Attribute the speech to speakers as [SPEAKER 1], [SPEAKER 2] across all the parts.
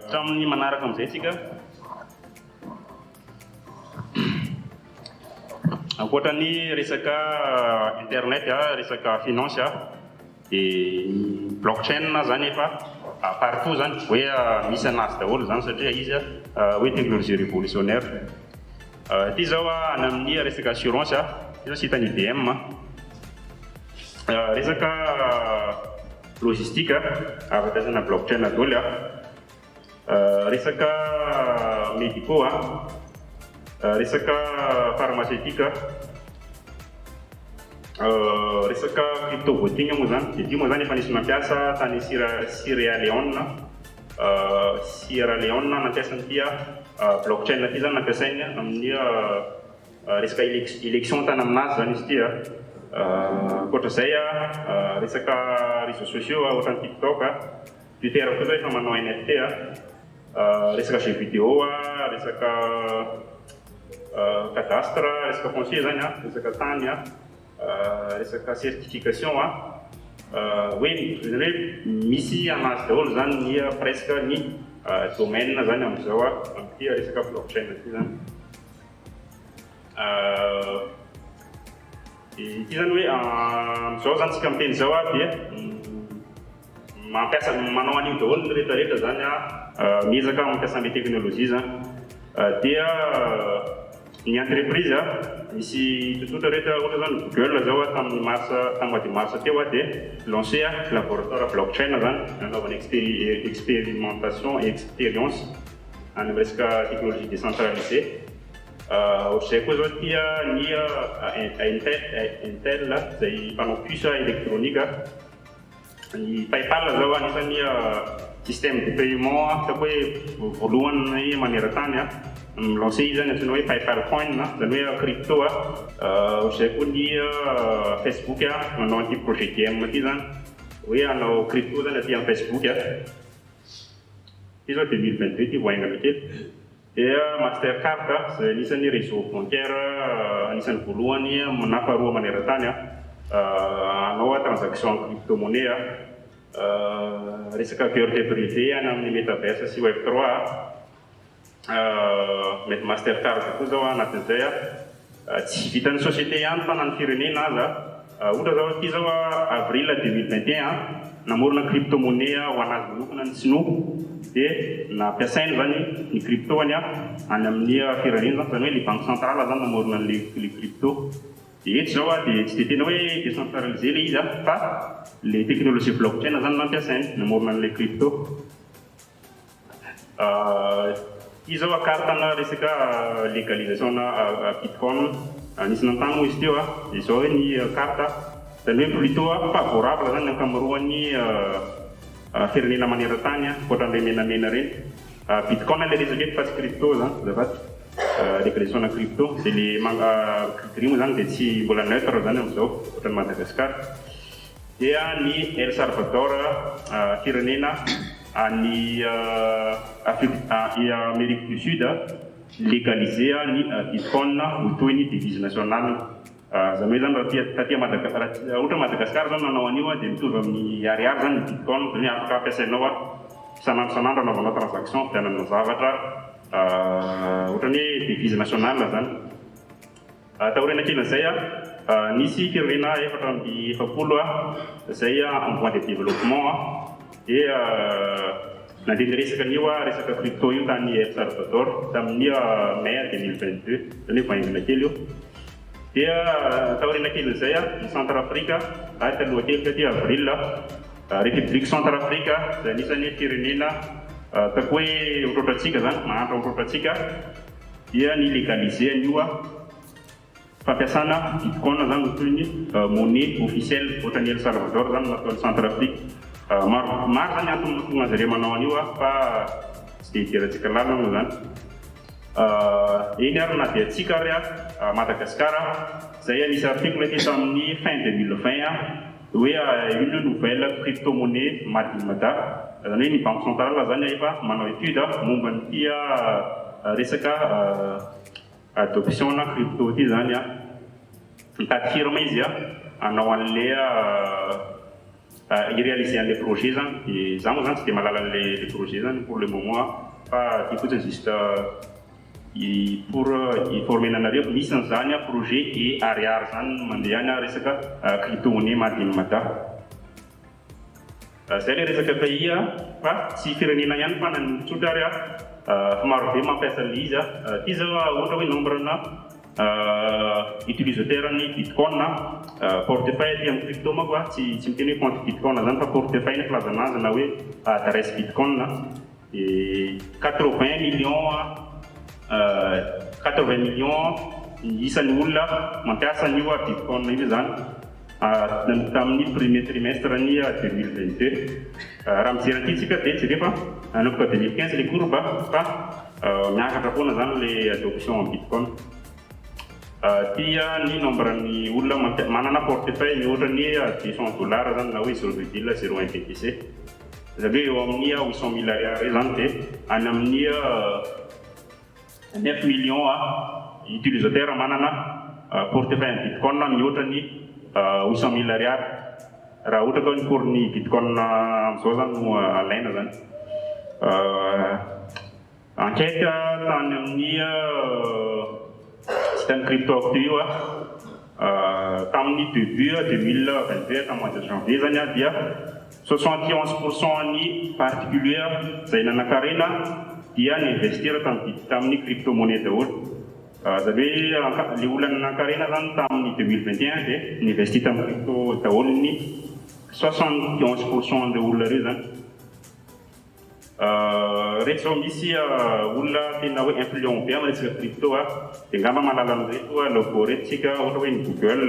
[SPEAKER 1] Hatramin'ny manaraka amin'izay tsika. Ankoatra ny resaka internet, resaka finance dia ny blockchain zany efa partout zany hoe misy anazy daholo zany satria izy hoe technologie révolutionnaire. Ity zao any amin'ny resaka assurance, ity zao site an'ny IBM. Resaka logistique avy ampiasana blockchain daholo. Resaka médicaux, resaka pharmaceutique, resaka crypto voting moa zany. Dia ity moa zany efa nisy nampiasa tany Sierra Leone, Sierra Leone nampiasa an'ity blockchain ity zany, nampiasainy amin'ny resaka élection tany aminazy zany izy ity. Ankoatra izay, resaka réseaux sociaux ohatran'ny TikTok, Twitter koa zao efa manao NFT, resaka jeux vidéo, resaka cadastre, resaka foncier zany, resaka tany, resaka certification, hoe zany hoe misy anazy daholo zany ny presque ny domaine zany amin'izao amin'ity resaka blockchain ity zany. Ity zany hoe amin'izao zany tsika miteny izao dia mampiasa, manao an'io daholo ny rehetrarehetra zany, miezaka mampiasa an'ilay teknolojia zany. Dia ny entreprise misy tsotsotra rehetra, ohatra zany Google zao tamin'ny mars, tamin'ny mois de mars teo dia lancé laboratoire blockchain zany nanaovana expérimentation et expérience any amin'ny resaka technologie décentralisée. Ohatr'izay koa zao ity ny Intel izay mpanao puce électronique. Ny PayPal zao anisan'ny système de paiement hitako hoe voalohany maneran-tany mi-lancer izy zany, antsoina hoe PayPal coin, zany hoe crypto. Ohatr'izay koa ny Facebook manao an'ity projet DM ity zany, hoe hanao crypto zany aty amin'ny Facebook. Ity zao 2022 ity vao haingana kely. Dia Mastercard izay anisan'ny réseau bancaire anisan'ny voalohany na faharoa maneran-tany hanao transaction en crypto monnaie. Resaka guerre des brevets any amin'ny metaverse sy web 3, mety Mastercard koa zao anatin'izay. Tsy vitan'ny société ihany fa na ny firenena aza. Ohatra zao ity zao avril 2021, namorona crypto monnaie ho anazy manokana ny sinoa, dia nampiasainy zany ny crypto any any amin'ny firenena zany, zany hoe le banque centrale zany namorona an'le crypto. Dia eto zao dia tsy dia tena hoe décentralisé le izy fa le technologie blockchain zany nampiasainy namorona an'le crypto. Ity zao carte-na resaka légalisation-na bitcoin, nisy nanontany moa izy teo, dia izao hoe ny carte, zany hoe plutôt favorable zany ny ankamaroan'ny firenena maneran-tany ankoatran'ireny menamena ireny. Bitcoin le resaka eto fa tsy crypto zany azafady, légalisation-na crypto, dia le gris moa zany dia tsy mbola neutre zany amin'izao ohatran'i Madagasikara. Dia ny El Salvador, firenena any Afrique, Amérique du Sud, légaliser ny bitcoin ho toy ny devise nationale. Zany hoe zany raha taty Madagasikara, raha ohatra Madagasikara zany nanao an'io dia mitovy amin'ny ariary zany ny bitcoin, zany hoe afaka ampiasainao isan'andro isan'andro anaovanao transaction fividianana zavatra, ohatran'ny hoe devise nationale zany. Taoriana kelin'izay, nisy firenena 44 izay en voie de développement dia nandeha niresaka an'io resaka crypto io tany El Salvador tamin'ny mai 2022, zany hoe vao haingana kely io. Dia taoriana kelin'izay, ny Centrafrique, ary taloha kely taty avril, République Centrafrique izay anisan'ny firenena ataoko hoe ohatrohatrantsika zany, mahantra ohatrohatrantsika, dia ny légaliser an'io fampiasana bitcoin zany ho toy ny monnaie officielle, ohatran'ny El Salvador zany nataon'ny Centrafrique. Maro maro zany antony mahatonga an'zareo manao an'io fa tsy dia idirantsika lalina moa zany. Eny ary na dia antsika ary Madagasikara izay nisy article teto tamin'ny fin 2020 hoe une nouvelle crypto-monnaie made in Mada, zany hoe ny banque centrale zany efa manao étude momba an'ity resaka adoption na crypto ity zany. Mitady firme izy hanao an'le hi-réaliser an'le projet zany. Dia za moa zany tsy dia mahalala an'le projet zany pour le moment, fa ty fotsiny juste pour informer anareo misy an'izany projet e ariary zany mandeha any resaka crypto monnaie made in Mada. Zay le resaka pays, fa tsy firenena ihany fa na ny tsotra ary fa marobe mampiasa an'le izy. Ty zao ohatra hoe nombre na utilisateur ny bitcoin portefeuille aty amin'ny crypto manko tsy miteny hoe compte bitcoin zany fa portefeuille ny filazana azy na hoe adresse bitcoin, de 80 millions isan'ny olona mampiasa an'io bitcoin io zany tamin'ny premier trimestre ny 2022. Raha mijery aty tsika dia jerefa nanomboka 2015 le courbe fa miakatra foana zany le adoption bitcoin. Tia ny nombre ny olona manana portefeuille mihoatra ny 200 dollars zany na hoe 0,01 BTC, zany hoe eo amin'ny 800 000 ariary zany, dia any amin'ny 9 millions utilisateur manana portefeuille bitcoin mihoatra ny 800 000 ariary, raha ohatra ka ny cours ny bitcoin am'izao zany no alaina zany. Enquête tany amin'ny site ny crypto actu io tamin'ny début 2022, tamin'ny mois de janvier zany dia 71 % ny particulier zay nanan-karena dia ni-investir tamin'ny crypto monnaie daholo. Zany hoe le olona nanan-karena zany tamin'ny 2021 dia ni-investir tamin'ny crypto daholo ny 71 % an'ireo olona reo zany. Reto zao misy olona tena hoe influent be amin'ny resaka crypto dia ngamba mahalala an'ireto logo reto tsika, ohatra hoe ny Google,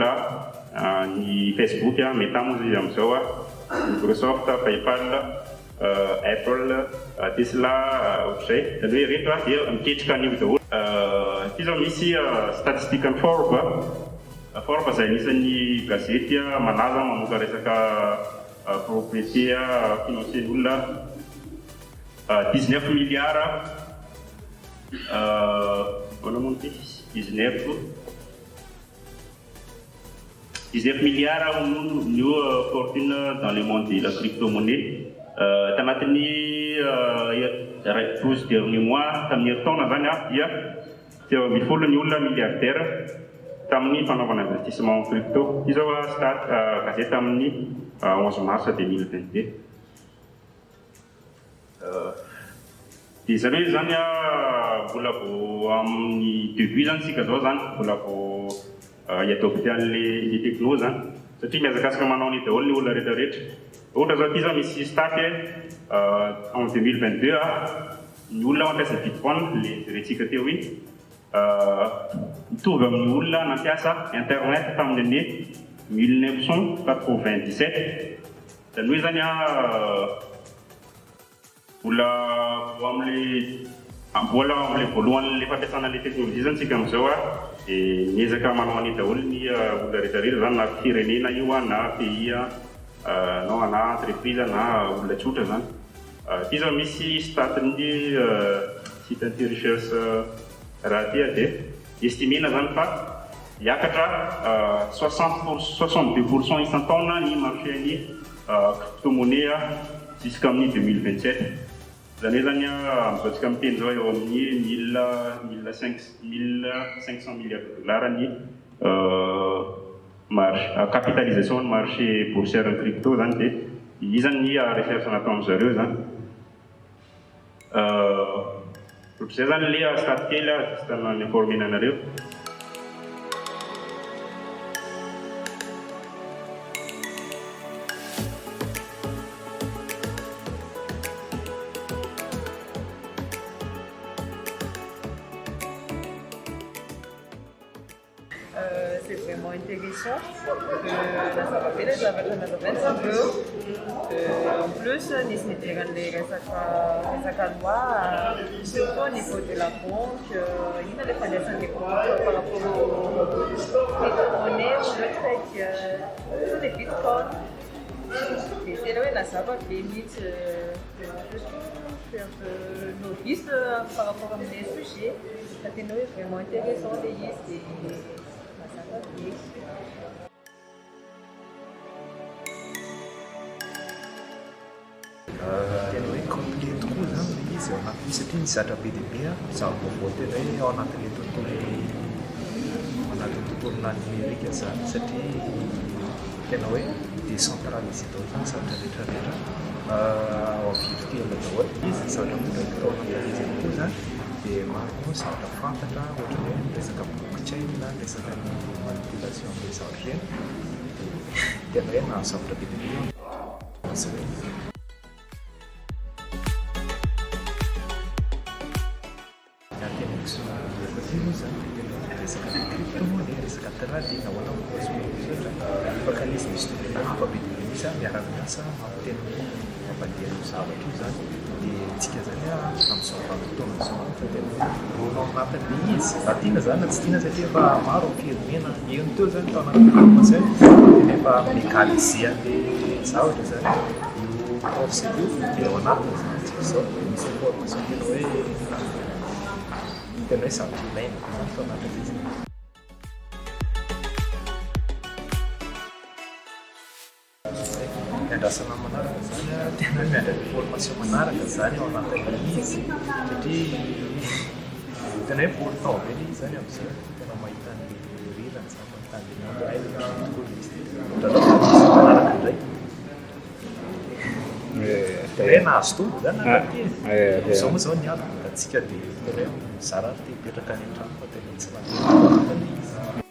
[SPEAKER 1] ny Facebook, Meta moa izy am'izao, Microsoft, PayPal, Apple, Tesla, ohatr'izay. Zany hoe reto dia miketrika an'io daholo. Ty zao misy statistique ny Forbes. Forbes zay anisan'ny gazety malaza mamoaka resaka propriété financier n'olona. 19 milliards ahoana moa ty, 19 milliards no fortune dans le monde de la crypto-monnaie tanatin'ny 12 derniers mois, tamin'ny herintaona zany dia 13 ny olona milliardaire tamin'ny fanaovana investissement en crypto. Ty zao stat gazety tamin'ny 11 mars 2022. Dia zany hoe zany mbola vao amin'ny début zany tsika zao zany, mbola vao hi-adopter an'le le techno zany, satria mihazakazaka manao ny daholo ny olona rehetrarehetra. Ohatra zao ty zao misy stat en 2022 ny olona mampiasa bitcoin le jerentsika teo iny mitovy amin'ny olona nampiasa internet tamin'ny année 1997. Zany hoe zany mbola vo am'le mbola am'le voalohan'le fampiasana le teknolojia zany tsika am'izao dia miezaka manao any daholo ny olona rehetrarehetra zany, na firenena io na pays non na entreprise na olona tsotra zany. Ty zao misy stat-ny site anty recherche raha ty dia estimena zany fa hiakatra 60 pour 62 % isan-taona ny marché ny crypto monnaie jusqu'amin'ny 2027. Zany hoe zany am'izao tsika miteny zao eo amin'ny mille cinq 1500 milliards de dollars ny marché capitalisation ny marché boursière ny crypto zany, dia io zany ny recherche natao am'zareo zany. Ohatr'izay zany le stat kely juste ni-informena anareo.
[SPEAKER 2] C'est vraiment intéressant. Nazava be le zavatra nazavainy zareo. En plus nisy nidiran'le resaka loi, surtout au niveau de la banque, inona le fandraisan'le banque par rapport au crypto-monnaie ou le trade, surtout les bitcoin. Dia tena hoe nazava be mihitsy. Je suis un peu novice par rapport amin'le sujet, fa tena hoe vraiment intéressant le izy, dia mazava be.
[SPEAKER 3] Tena hoe complet tokoa izany ilay izy ao anatin'io satria misy zavatra be dia be zava-baovao tena hoe ao anatin'ilay tontolo ao anatin'ny tontolona numérique izany satria tena hoe décentralisé daholo izany ny zavatra rehetra rehetra ao amin'ny virtuel daholo ilay izy. Ny zavatra mbola hita tao anatin'ilay izy ihany koa izany dia maro koa ny zavatra fantatra ohatra ny hoe ny resaka blockchain, ny resaka ny manipulation an'ireny zavatra ireny dia tena hoe nahazo zavatra be dia be eo. Zavatra izany io course io dia ao anatiny izany tsika izao dia misy information tena hoe tena hoe zavatra ilaina be izany tao anatin'ilay izy. Miandrasana amin'ny manaraka izany an, tena hoe miandry an'ilay formation manaraka izany ao anatin'ilay izy satria tena hoe important be ilay izy izany amin'izay, tena mahita an'ilay rirany izany, mahita an'ilay monde hay ohatran'izay tokoa ilay izy dia miandrandra formation manaraka indray. Tena hoe nahazo tombony izany nanaraka izy. Amin'izao moa izao ny ady mbola antsika dia tena hoe mizara ary te hipetraka any an-trano fa tena tsy mandeha ilay izy.